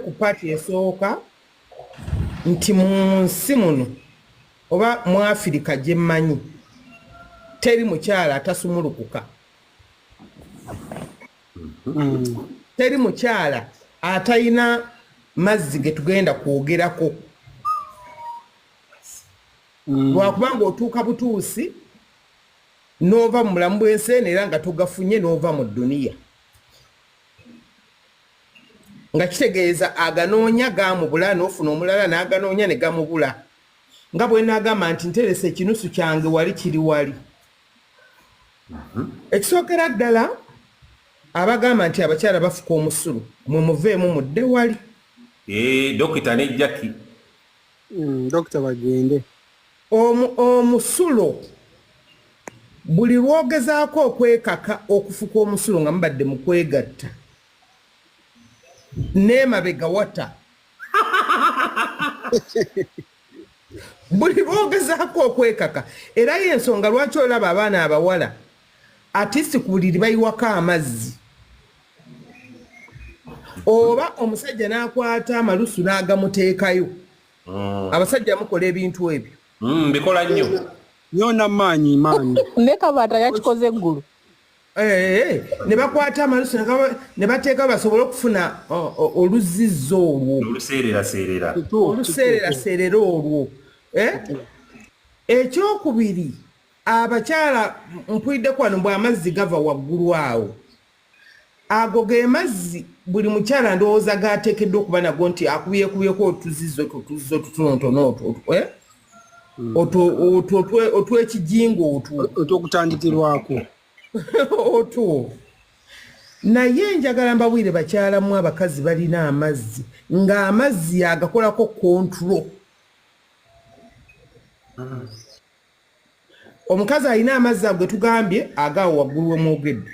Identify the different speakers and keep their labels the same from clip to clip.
Speaker 1: Ku part esooka nti mu nsi muno oba mu Afirika gye mmanyi, teri mukyala atasumulukuka, teri mukyala atalina mazzi ge tugenda kwogerako, lwakubanga otuuka butuusi n'ova mu bulamu bw'ensi eno era nga togafunye, n'ova mu dduniya, nga kitegeeza aganoonya gamubula, n'ofuna omulala n'aganoonya ne gamubula, nga bwe naagamba nti nteresa ekinusu kyange wali kiri wali. Ekisookera ddala, abagamba nti abakyala bafuka omusulo, mwe muveemu mudde wali.
Speaker 2: Eh, Dokita ne Jackie.
Speaker 3: Dokita bagende.
Speaker 1: Omusulo, buli lwogezaako okwekaka okufuka omusulo nga mubadde mu kwegatta, n'emabega wata, buli lwogezaako okwekaka. Era yensonga lwaki olaba abaana abawala atisi ku buliri bayiwako amazzi, oba omusajja n'akwata amalusu n'agamuteekayo. Abasajja mukola ebintu ebyo.
Speaker 2: Mbikola nnyo.
Speaker 3: Nyona maanyi maanyi.
Speaker 4: Ne Kabaata yakikoze eggulu.
Speaker 1: Eh, ne bakwata amalusu ne bateeka basobole okufuna oluzzizza olwo.
Speaker 2: Oluseereraseerera.
Speaker 1: Oluseereraseerera olwo. Eh? Ekyokubiri, abakyala mpulidde wano bwe amazzi gava waggulu awo, ago ge mazzi buli mukyala ndowooza gateekeddwa okuba nago, nti akubyekubyeko otuzizza otwo, otuzzi otutonotono otwo, eh? Otwo otw'ekijingo otwo.
Speaker 3: Otwokutandikirwako.
Speaker 1: Otwo. Naye njagala mbabwire, bakyalamu, abakazi balina amazzi ng'amazzi agakolako control. Omukazi alina amazzi ago getugambye agaawo waggulu wemwogedde.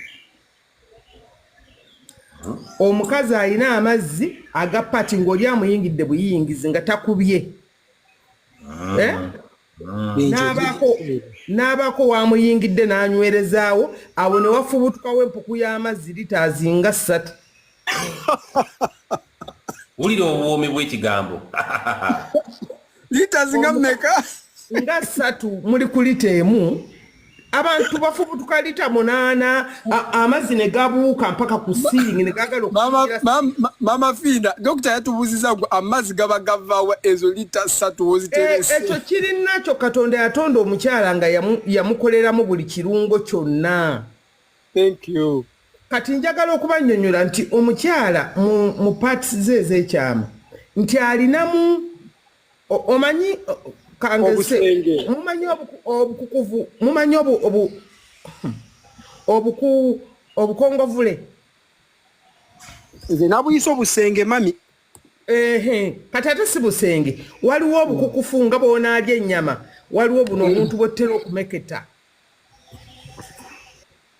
Speaker 1: Omukazi alina amazzi aga part ng'oli amuyingidde buyingizi nga takubye. Eh? N'abaako wamuyingidde n'anywerezaawo awo ne wafubutukawo empuku y'amazzi litaazi nga 3.
Speaker 2: Wulira obuwoomi bw'ekigambo.
Speaker 3: Litres nga mmeka?
Speaker 1: Nga 3. Muli ku lita 1, abantu bafubutuka lita 8, amazzi ne gabuuka mpaka ku ceiling ne gagala
Speaker 3: Mama,
Speaker 1: okusingira.
Speaker 3: Mama Fiina, dokita yatubuuziza gwe amazzi gaba gavaawa ezo lita 3 woziterese?
Speaker 1: Ekyo kirinakyo. Katonda yatonda omukyala nga yamukoleramu buli kirungo kyonna.
Speaker 3: Thank you.
Speaker 1: Kati njagala okubannyonnyola nti omukyala mu parts ze ez'ekyama nti alinamu omanyi kangeze
Speaker 3: Obusenge.
Speaker 1: Mumanyi obukukuvu, mumanyi obu, obu, obuku obukongovule.
Speaker 3: Nze nabuyisa obusenge, mami.
Speaker 1: Ehe, kati ate si busenge, waliwo obukukufu nga bw'onaalya ennyama, waliwo buno obuntu bw'ottera okumeketa.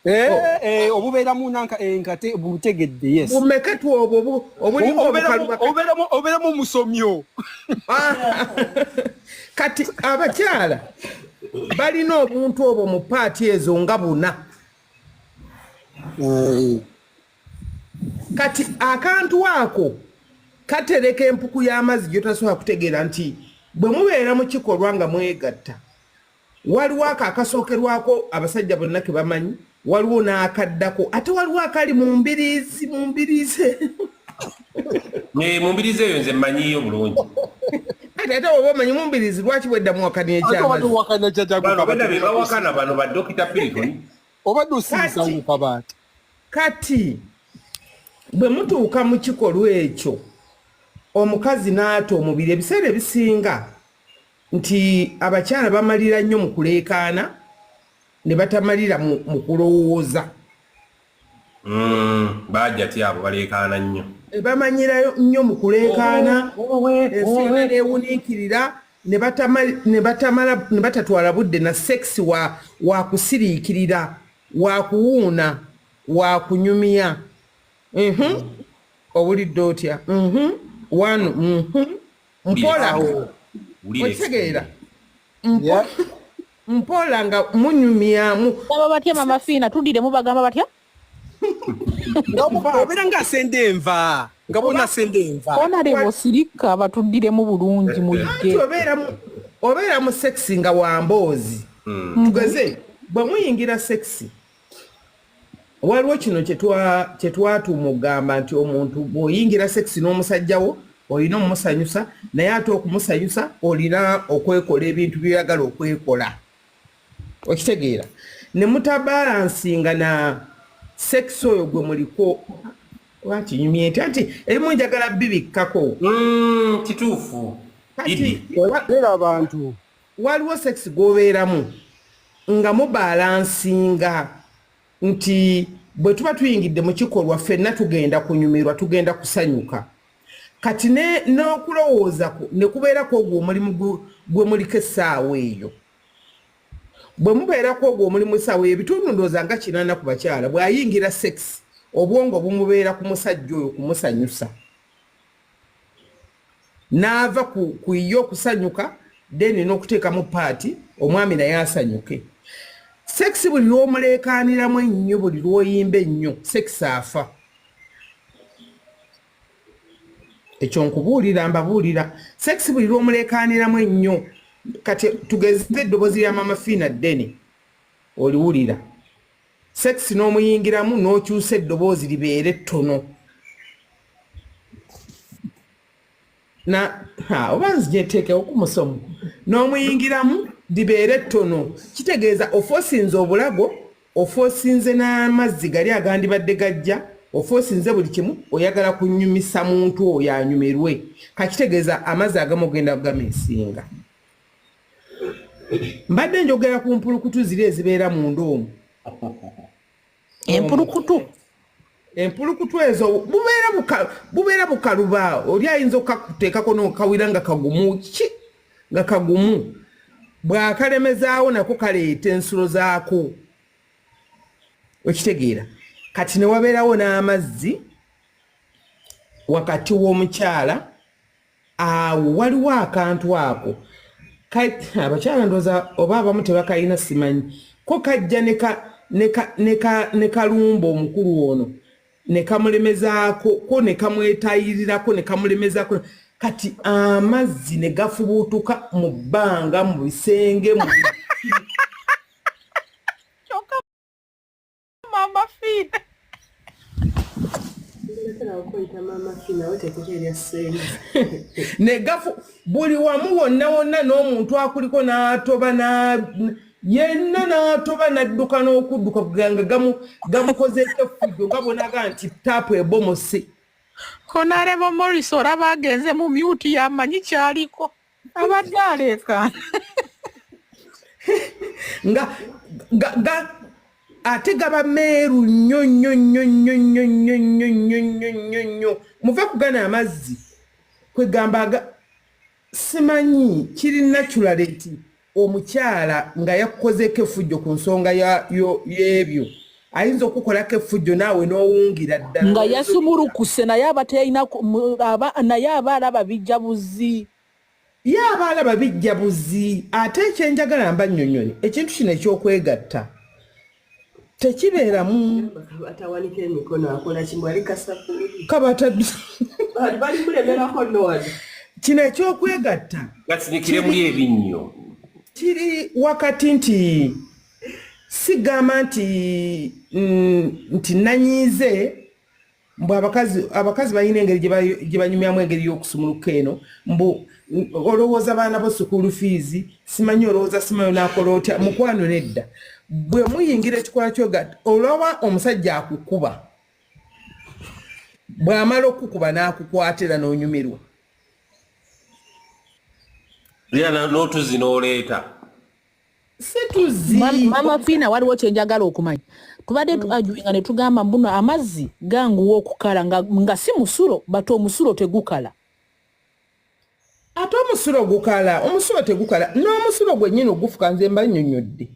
Speaker 3: Eh, eh, obubeera mu nanka enkate butegedde, yes.
Speaker 1: Bumeketu obwo obulinga obukaluba.
Speaker 3: Obeeramu omusomyo.
Speaker 1: Kati abakyala balina obuntu obwo mu part ezo nga buna. Kati akantu ako katereka empuku y'amazzi gy'otasobola kutegeera, nti bwe mubeera mu kikolwa nga mwegatta, waliwo ako akasookerwako abasajja bonna ke bamanyi, waliwo n'akaddako, ate waliwo akali mu mbiriizi, mu mbiriizi.
Speaker 2: Eh, mu mbiriizi eyo nze mmanyiyo bulungi.
Speaker 1: Ate ate oba omanyi mu mbiriizi, lwaki bweddamu wakani
Speaker 3: Ate obadde
Speaker 1: ekyamazzi?
Speaker 3: owakanya kyakyago.
Speaker 2: Bano bwedda be bawakana bano ba Dokita Piriton.
Speaker 3: Obadde osirisawo mu kabaati.
Speaker 1: Kati bwe mutuuka mu kikolwa ekyo, omukazi n'ata omubiri, ebiseera ebisinga nti abakyala bamalira nnyo mu kuleekaana ne batamalira mu kulowooza.
Speaker 2: Bajja ti abo baleekaana nnyo.
Speaker 1: E, bamanyirayo nnyo mu kuleekaana, ensi yonna neewuniikirira, ne batamala ne batatwala budde na sex wa kusiriikirira, wa kuwuuna, wa kunyumya. Owulidde otya? Wano. Mpola.
Speaker 2: Wulira.
Speaker 1: Okitegeera? Mpola nga munyumyamu.
Speaker 4: Bagamba batya, Mama Fiina? Tuddiremu, bagamba batya?
Speaker 3: Obeera ng'asenda enva. Nga bona sende enva.
Speaker 4: Honorable sirika batuddiremu bulungi muyige.
Speaker 1: Obeera mu sex nga wa mboozi. Tugeze bwe muyingira sex, waliwo kino kye twatuuma okugamba nti omuntu bw'oyingira sex n'omusajja wo olina omumusanyusa, naye ate okumusanyusa olina okwekola ebintu by'oyagala okwekola. Okitegeera? Ne mutabalansinga na sex oyo gwe muliko. Lwaki nyumye nti anti ebimu njagala bibikkako.
Speaker 2: Kituufu.
Speaker 1: Kati
Speaker 3: Era abantu
Speaker 1: waliwo sex gw'obeeramu nga mubalansinga nti bwe tuba tuyingidde mu kikolwa ffenna tugenda kunyumirwa, tugenda kusanyuka. Kati n'okulowooza ne kubeerako ogwo omulimu gwe muliko essaawa eyo. Bwe mubeerako ogwo omulimu essaawa eyo, ebitundu ndowooza nga 80 ku bakyala bw'ayingira sex obwongo bumubeera ku musajja oyo kumusanyusa. N'ava ku ye okusanyuka, then n'okuteekamu part omwami naye asanyuke. Sex buli lw'omuleekaaniramu ennyo, buli lw'oyimba ennyo, sex afa. Ekyo nkubuulira, mbabuulira. Sex buli lw'omuleekaaniramu ennyo. Kati tugeze eddoboozi lya Mama Fiina ddene oliwulira. Sex n'omuyingiramu n'okyusa eddoboozi libeere ttono. Na ha, oba nzigyeteekewo ku musomo n'omuyingiramu libeere ttono, kitegeeza ofoosinze obulago, ofoosinze n'amazzi gali agandibadde gajja, ofoosinze buli kimu, oyagala kunyumisa muntu oyo anyumirwe. Kakitegeeza amazzi agamu ogenda kugamisinga. Mbadde njogera ku mpulukutu ziri ezibeera munda omwo.
Speaker 4: Empulukutu?
Speaker 1: Empulukutu ezo bubeera bukaluba, oli ayinza okukakuteekako n'okawira nga kagumu ki nga kagumu, bw'akalemezaawo nako kaleeta ensulo zaako. Okitegeera? Kati ne wabeerawo n'amazzi wakati w'omukyala awo waliwo akantu ako abakyala ndowooza oba abamu tebakalina simanyi ko kajja ne kalumba omukulu ono ne kamulemezaako ko ne kamwetayirirako ne kamulemezaako. Kati amazzi ne gafubuutuka mu bbanga, mu bisenge, mu
Speaker 4: Kyokka Mama Fiina.
Speaker 5: Lekera okweyita Mama Fiina, weteekeko erya Ssenga.
Speaker 1: Ne gafu buli wamu wonna wonna, n'omuntu akuliko n'atoba na yenna n'atoba n'adduka n'okudduka nga gamukozeeko effujjo nga bonaga nti taapu ebomose.
Speaker 4: Honorable Morris olaba agenze mu mute, yamanyi kyaliko, abadde aleekaana.
Speaker 1: Nga ga ate gaba meeru nnyo nnyo nnyo nnyo nnyo nnyo nnyo nnyo nnyo nnyo nnyo. Muve kugana amazzi kwegamba simanyi kiri natural nti omukyala nga yakukozeeko effujjo ku nsonga y'ebyo ayinza okukolako effujjo naawe n'owungira ddala.
Speaker 4: Nga yasumulukuse naye aba teyalina naye aba alaba bijja buzi.
Speaker 1: Ye aba alaba bijja buzi. Ate ekyenjagala mba nnyonnyole, ekintu kino ekyokwegatta tekibeeramu
Speaker 5: Atawanika emikono akola kimu ali kasabbuuni.
Speaker 1: Kabata.
Speaker 5: Bali mulemerako nno wano.
Speaker 1: Kino ekyokwegatta
Speaker 2: Gasinikire muli ebinnyo.
Speaker 1: Kiri wakati nti sigamba nti nti nanyiize mbu abakazi balina engeri gye banyumyamu, engeri y'okusumuluka eno, mbu olowooza baana bo school fees, simanyi olowooza simanyi onaakola otya mukwano. Nedda, bwe muyingira ekikolwa kyogatta, olaba omusajja akukuba, bw'amala okukuba n'akukwata era n'onyumirwa.
Speaker 2: Era n'otuzzi n'oleeta.
Speaker 1: Si tuzzi.
Speaker 4: Mama Fiina, waliwo kyenjagala okumanya. Tubadde tuajuinga ne tugamba mbuno amazzi ganguwa okukala nga si musulo, but omusulo tegukala.
Speaker 1: Ate omusulo gukala? Omusulo tegukala. N'omusulo gwennyini ogufuka, nze mba nnyonnyodde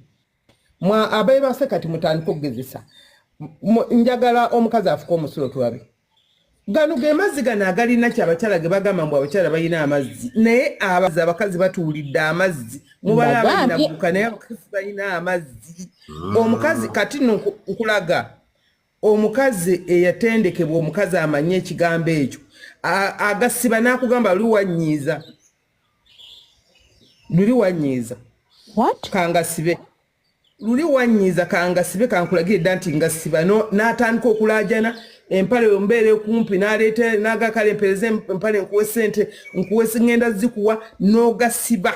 Speaker 1: mwa abeebase. Kati mutandike okugezesa. Njagala omukazi afuka omusulo tulabe. Gano ge mazzi gano agalina ki abakyala ge bagamba mbu abakyala balina amazzi, naye abazi abakazi batuulidde amazzi mubala.
Speaker 4: Mbagambye.
Speaker 1: Abalinaguka naye abakazi balina amazzi. Omukazi kati nno nkulaga omukazi eyatendekebwa, omukazi amanyi ekigambo ekyo. Agasiba n'akugamba luli wannyiiza, luli wannyiiza.
Speaker 4: What?
Speaker 1: Kangasibe, luli wannyiiza, kangasibe, kankulagire dda nti ngasiba. N'atandika okulaajana empale mbeera ekumpi n'aleeta n'agakale mpereze empale nkuwe sente nkuwe ŋŋenda zikuwa n'ogasiba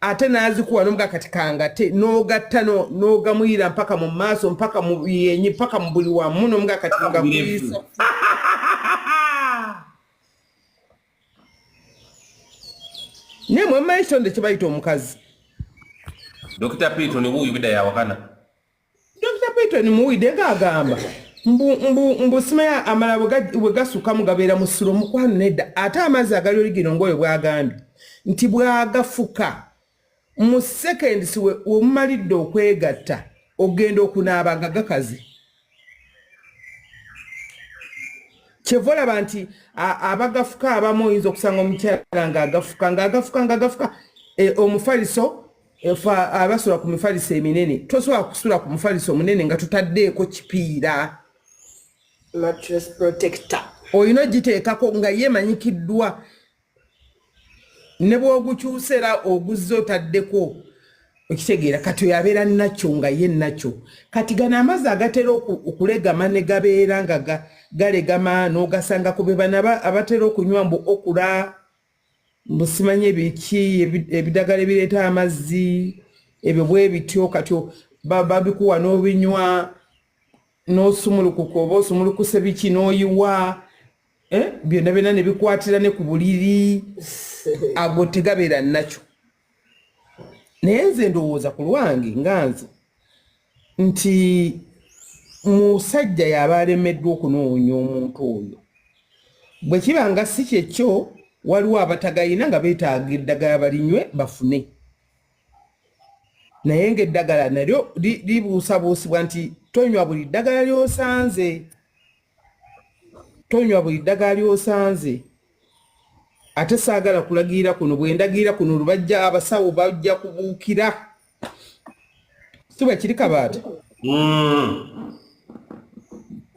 Speaker 1: ate n'azikuwa n'omuga kati kangate n'ogatta n'ogamuyira mpaka mu maaso mpaka mu byenyi mpaka mu buli wamu n'omuga kati
Speaker 2: Mpaka mu birevu.
Speaker 1: ngakuyisa. Naye mwe mmanyi ekitonde kye bayita omukazi.
Speaker 2: Dr. Payton wuuyu bida yawakana.
Speaker 1: Dr. Payton muwidde ng'agamba mbu mbu mbu simanya amala bwe gasukkamu gabeera musulo mukwano nedda ate amazzi agali oligino ng'oyo bw'agambye nti bw'agafuka mu seconds we wemumalidde okwegatta ogenda okunaaba nga gakaze. Kyeva olaba nti abagafuka abamu oyinza okusanga omukyala ng'agafuka ng'agafuka ng'agafuka omufaliso efa abasula ku mifaliso eminene tosobola kusula ku mufaliso omunene nga totaddeeko kipiira.
Speaker 5: Mattress protector.
Speaker 1: Olina ogiteekako nga ye emanyikiddwa ne bw'ogukyusa era oguzza otaddeko okitegeera kati oyo abeera nakyo nga ye nakyo. Kati gano amazzi agatera okulegama ne gabeera nga galegama n'ogasanga ku be bano abatera okunywa mbu okula mbu simanyi ebiki ebidagala ebireeta amazzi ebyo bwe bityo kati babikuwa n'obinywa n'osumulukuka oba osumulukuse biki n'oyiwa byonna byonna ne bikwatira ne ku buliri ago tegabeera nakyo. Naye nze ndowooza ku lwange nga nze nti musajja y'aba alemeddwa okunoonya omuntu oyo. Bwe kiba nga si kyekyo waliwo abatagayina nga beetaaga eddagala balinywe bafune. Naye ng'eddagala nalyo libuusabuusibwa nti tonywa buli ddagala ly'osanze. Tonywa buli ddagala ly'osanze. Ate saagala kulagirira kuno bwe ndagirira kuno lubajja abasawo bajja kubuukira. Si bwe kiri Kabaata?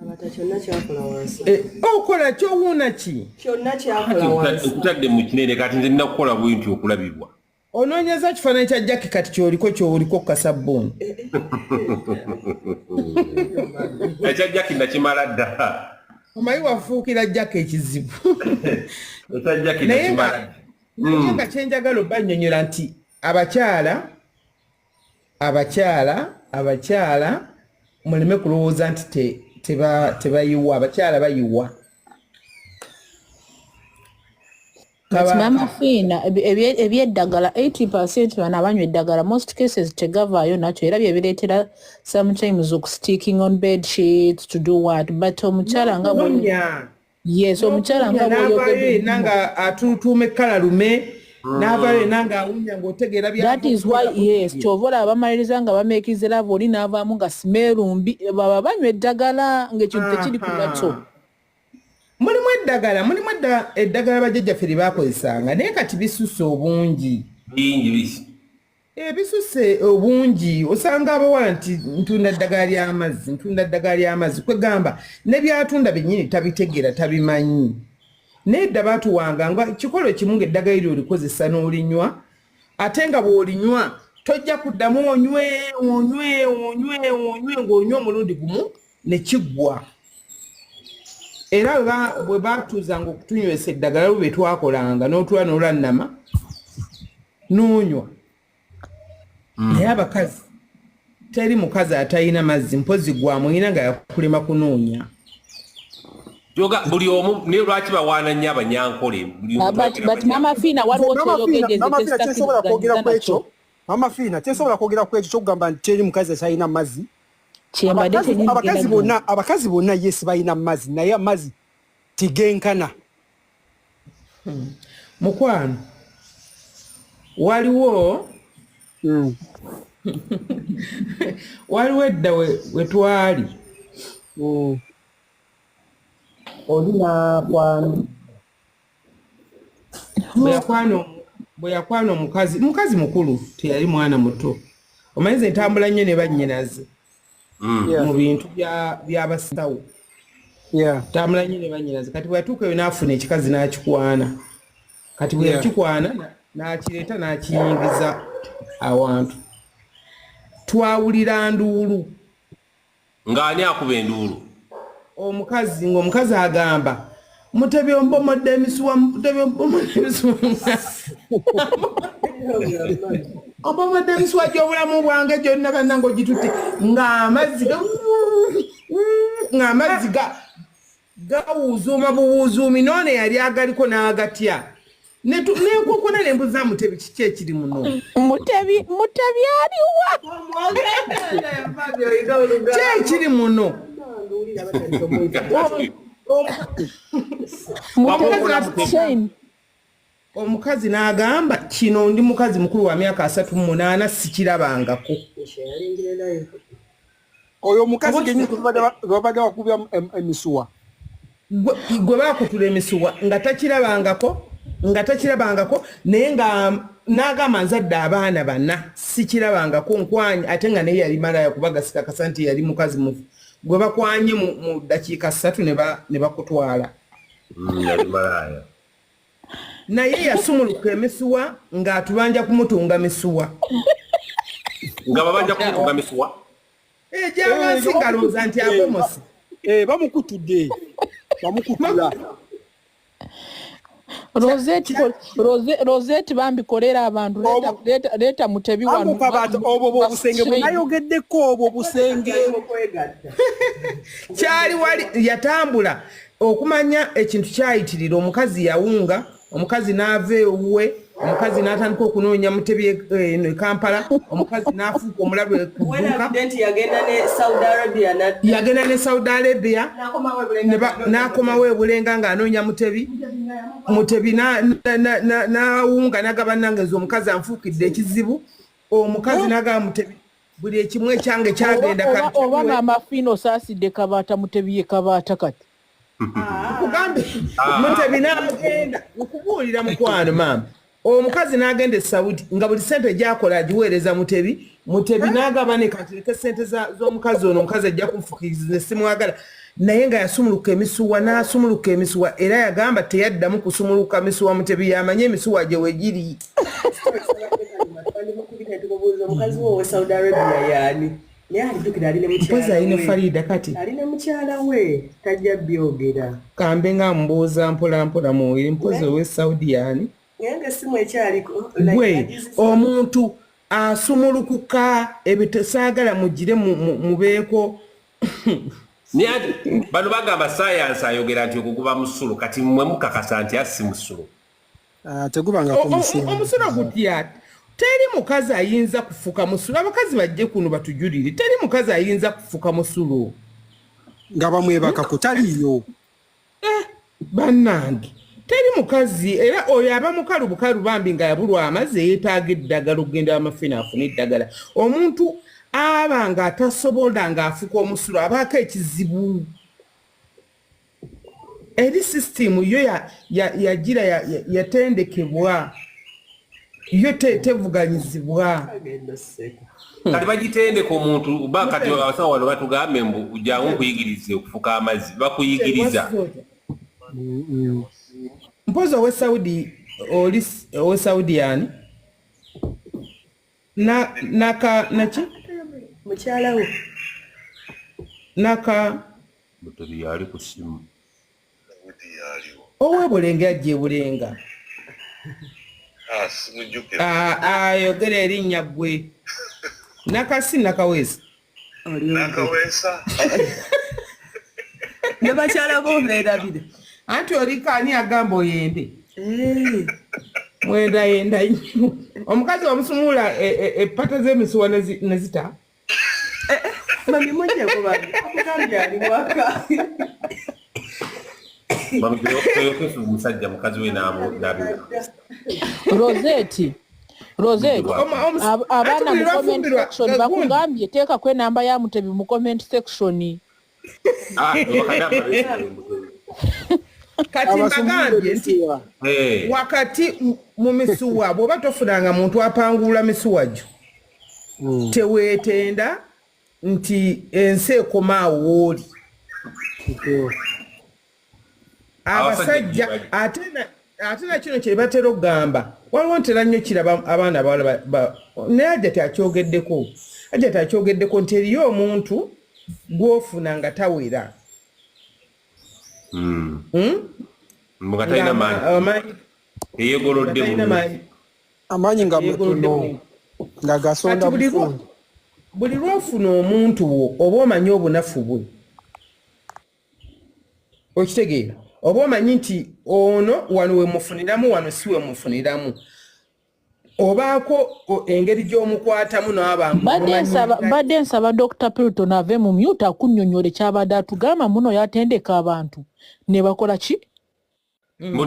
Speaker 5: Abata kyonna kyakola wansi.
Speaker 1: Okola kyowuuna ki?
Speaker 5: Kyonna kyakola wansi.
Speaker 2: Nkutadde mu kinene kati nze nina kukola bwe nti okulabibwa.
Speaker 1: Onoonyeza kifaananyi kya Jackie kati ky'oliko ky'oliko ku kasabbuuni.
Speaker 2: Ekya Jackie nakimala dda.
Speaker 1: Omanyi wafuukira Jackie ekizibu.
Speaker 2: Ekya Jackie
Speaker 1: Naye nga
Speaker 2: nakimala dda.
Speaker 1: naye nga kye njagala obbannyonnyola nti abakyala abakyala abakyala muleme kulowooza nti tebayiwa abakyala bayiwa.
Speaker 4: But Mama Fiina ebyeddagala 80% bano abanywa eddagala most cases tegavaayo nakyo era bye bireetera sometimes okusticking on bed sheets to do what but omukyala nga
Speaker 1: N'okuwunya.
Speaker 4: Yes, omukyala nga
Speaker 1: N'okuwunya n'avaayo
Speaker 4: bw'oyogedde
Speaker 1: yenna nga atuutuuma ekkalalume n'avaayo yenna ng'awunya ng'otegeera
Speaker 4: That is why yes ky'ova olaba bamaliriza nga bameekize love oli n'avaamu nga smell mbi baba banywa eddagala ng'ekintu tekiri ku nakyo.
Speaker 1: Mulimu eddagala mulimu eddagala bajjajjaffe lye baakozesanga naye kati bisusse obungi.
Speaker 2: Bingi bisi.
Speaker 1: Ebisusse obungi osanga abawala nti ntunda ddagala ly'amazzi ntunda ddagala ly'amazzi kwegamba ne byatunda byennyini tabitegeera tabimanyi. Naye edda baatuwanga nga kikolo kimu ng'eddagala eryo olikozesa n'olinywa ate nga bw'olinywa tojja kuddamu onywe onywe onywe onywe ng'onywa omulundi gumu ne kiggwa. Era bwe baatuuzanga okutunywesa eddagala lwo bye twakolanga n'otuula n'olannama n'onywa. Naye abakazi teri mukazi atalina mazzi mpozzi gwamuyina nga yakulema kunoonya.
Speaker 2: Yoga buli omu naye lwaki bawaana nnyo abanyankole? Buli omu
Speaker 4: But Mama Fiina waliwo
Speaker 3: Mama Fiina,
Speaker 4: ky'oyogedde
Speaker 3: Mama Fiina, kyensobola kwogera ku ekyo.
Speaker 4: nakyo.
Speaker 3: Mama Fiina, kyensobola kwogera ku ekyo ky'okugamba nti teri mukazi atalina mazzi.
Speaker 4: Kyembadde kyennyini
Speaker 3: Abakazi
Speaker 4: ngenda
Speaker 3: bonna abakazi bonna yes balina mazzi naye amazzi tegenkana.
Speaker 1: Mukwano waliwo waliwo edda we twali oli n'akwana bwe yakwana omukazi mukazi mukulu teyali mwana muto omanyi nze ntambula nnyo ne bannyinaze mu bintu by'abasawo. Tambula nnyo ne bannyinaze. Kati bwe yatuuka eyo n'afuna ekikazi n'akikwana. Kati bwe yakikwana n'akireeta n'akiyingiza awantu, twawulira nduulu.
Speaker 2: Ng'ani akuba enduulu?
Speaker 1: Omukazi, ng'omukazi agamba, "Mutebi, ombomodde emisuwa, Mutebi, ombomodde emisuwa, ombomodde emisuwa gy'obulamu bwange gyonna, bannange ogitutte," ng'amazzi gawuuzuuma buwuuzuumi. Noono yali agaliko n'agatya, nenkokona nembuza, "Mutebi, kiki ekiri muno?"
Speaker 4: Mutebi, Mutebi aliwa?
Speaker 1: Ki ekiri muno?
Speaker 4: Mutebi Shane.
Speaker 1: Omukazi n'agamba, "Kino ndi mukazi mukulu wa myaka 38, sikirabangako."
Speaker 3: Oyo omukazi genyini babadde bakubya emisuwa.
Speaker 1: Gwe bakutula emisuwa nga takirabangako, nga takirabangako, naye nga n'agamba, "Nzadde abaana bana, sikirabangako, nkwanye." Ate nga naye yali malaya, kuba gasikakasa nti yali mukazi mufu gwe bakwanye mu ddakiika 3 ne bakutwala.
Speaker 2: Yali malaaya.
Speaker 1: Naye yasumuluka emisuwa ng'atubanja kumutunga misuwa.
Speaker 2: Nga babanja kumutunga misuwa?
Speaker 1: Egyawansi, ng'alowooza nti abomose.
Speaker 3: Eh, bamukutudde, bamukutula.
Speaker 4: Rosette, Rosette, bambi kolera abantu, leeta Mutebi wano.
Speaker 3: Ambuka bato, obwo bwobusenge bwe nayogeddeko, obwo busenge.
Speaker 1: Kyali wali yatambula okumanya ekintu kyayitirira. Omukazi yawunga, omukazi n'ava ewuwe, omukazi n'atandika okunoonya Mutebi eno e Kampala, omukazi n'afuuka omulabe ku dduuka.
Speaker 5: Werabidde nti yagenda ne Saudi Arabia
Speaker 1: Yagenda ne Saudi Arabia.
Speaker 5: N'akomawo e
Speaker 1: N'akomawo ebulenga ng'anoonya Mutebi. Mutebi n'awunga n'agaba, "Nange omukazi anfuukidde ekizibu." Omukazi n'agaba, "Mutebi, buli ekimu ekyange kyagenda."
Speaker 4: Oba Maama Fiina, osaasidde Kabaata. Mutebi ye Kabaata kati.
Speaker 1: Kugambe, Mutebi n'agenda nkubuulira, mukwano maama, omukazi n'agenda e Saudi nga buli sente gyakola agiweereza Mutebi. Mutebi n'agaba, "Ne kantireke sente z'omukazi ono, omukazi ajja kunfukiriza, simwagala." Naye nga yasumuluka emisuwa, n'asumuluka emisuwa, era yagamba teyaddamu kusumuluka misuwa. Mutebi yamanye emisuwa gye wegiri.
Speaker 5: Omukazi wo owe Saudi Arabia yaani? Naye alijjukira ali ne
Speaker 1: Mpozi
Speaker 5: mukyala
Speaker 1: alina
Speaker 5: we.
Speaker 1: Farida kati.
Speaker 5: Ali ne mukyala we, tajja byogera.
Speaker 1: Kambe nga mbuuza mpola mpola muwiri, mpozi owe Saudi yani?
Speaker 5: Naye nga essimu ekyaliko.
Speaker 1: Gwe omuntu asumulukuka ebyo, saagala mugire mubeeko.
Speaker 2: Naye ate bano bagamba sayansi ayogera nti ogwo guba musulo. Kati mmwe mukakasa nti asi musulo?
Speaker 3: Ah, tegubangako musulo.
Speaker 1: Omusulo gutya? Teri mukazi ayinza kufuka musulo. Abakazi bajje kuno batujulire, teri mukazi ayinza kufuka musulo.
Speaker 3: Nga bamwebakako, taliiyo.
Speaker 1: Bannange, teri mukazi. Era oyo aba mukalu bukalu bambi nga yabulwa amazzi, eyeetaaga eddagala, okugenda amafina afune eddagala. Omuntu aba nga atasobola ng'afuka omusulo abaako ekizibu eri sisitimu yo yagira yatendekebwa, yo tevuganyizibwa.
Speaker 5: Agenda sseka.
Speaker 2: Kati bagitendeka omuntu ba kati abasawo wano batugambe mbu jangu nkuyigirize okufuka amazzi, bakuyigiriza.
Speaker 1: Mpozi owe Saudi, oli owe Saudi yani na naka naki?
Speaker 5: Mukyala we.
Speaker 1: Naka.
Speaker 2: Mutebi yali ku ssimu.
Speaker 1: Owe Bulenga, ajja ebulenga.
Speaker 6: Ah, simujjukira.
Speaker 1: Ayogera erinnya gwe, Nakasi, Nakaweesa.
Speaker 6: Nakaweesa.
Speaker 5: Ne bakyala bo beerabire.
Speaker 1: Anti oliko ani agamba oyende mwenda yenda nnyo. Omukazi omusumula epata z'emisuwa nezita.
Speaker 5: Mami, mujjeko bambi, akugambye ali waka.
Speaker 2: Yosefu omusajja mukazi we n'abiwa.
Speaker 4: Rosette, Rosette, abaana
Speaker 1: Ati
Speaker 4: mu
Speaker 1: buli
Speaker 4: comment
Speaker 1: lwafumbirwa,
Speaker 4: section
Speaker 1: gundi.
Speaker 4: bakugambye teekako enamba ya Mutebi mu comment section.
Speaker 2: Ah, bakadama.
Speaker 1: Kati mbagambye nti
Speaker 3: Abasumula.
Speaker 1: wakati mu misuwa, bw'oba tofunanga muntu apangulula misuwa gyo, teweetenda nti ensi ekoma awo wooli. Abasajja
Speaker 2: gye bali.
Speaker 1: Ate na kino kye batera okugamba, waliwo ntera nnyo kiraba abaana abawala naye Ajati akyogeddeko nti eriyo omuntu gw'ofuna nga tawera.
Speaker 2: Mbu nga talina
Speaker 1: Nga
Speaker 2: maanyi.
Speaker 1: Amaanyi
Speaker 2: Eyegolodde
Speaker 1: nga talina
Speaker 2: bulungi.
Speaker 1: maanyi.
Speaker 3: Amaanyi nga
Speaker 1: Yeegolodde
Speaker 3: matono
Speaker 1: bulungi.
Speaker 3: nga gasonda
Speaker 1: Kati
Speaker 3: bufundi.
Speaker 1: Buli lwofuna omuntu wo, oba omanyi obunafu bwe, okitegeera, oba omanyi nti ono wano we mufuniramu, wano si we mufuniramu, obaako engeri gy'omukwatamu n'aba
Speaker 4: Mbadde nsaba Dr Pilton ave mu mute akunnyonnyola ekyabadde atugamba muno, yatendeka abantu ne bakola ki.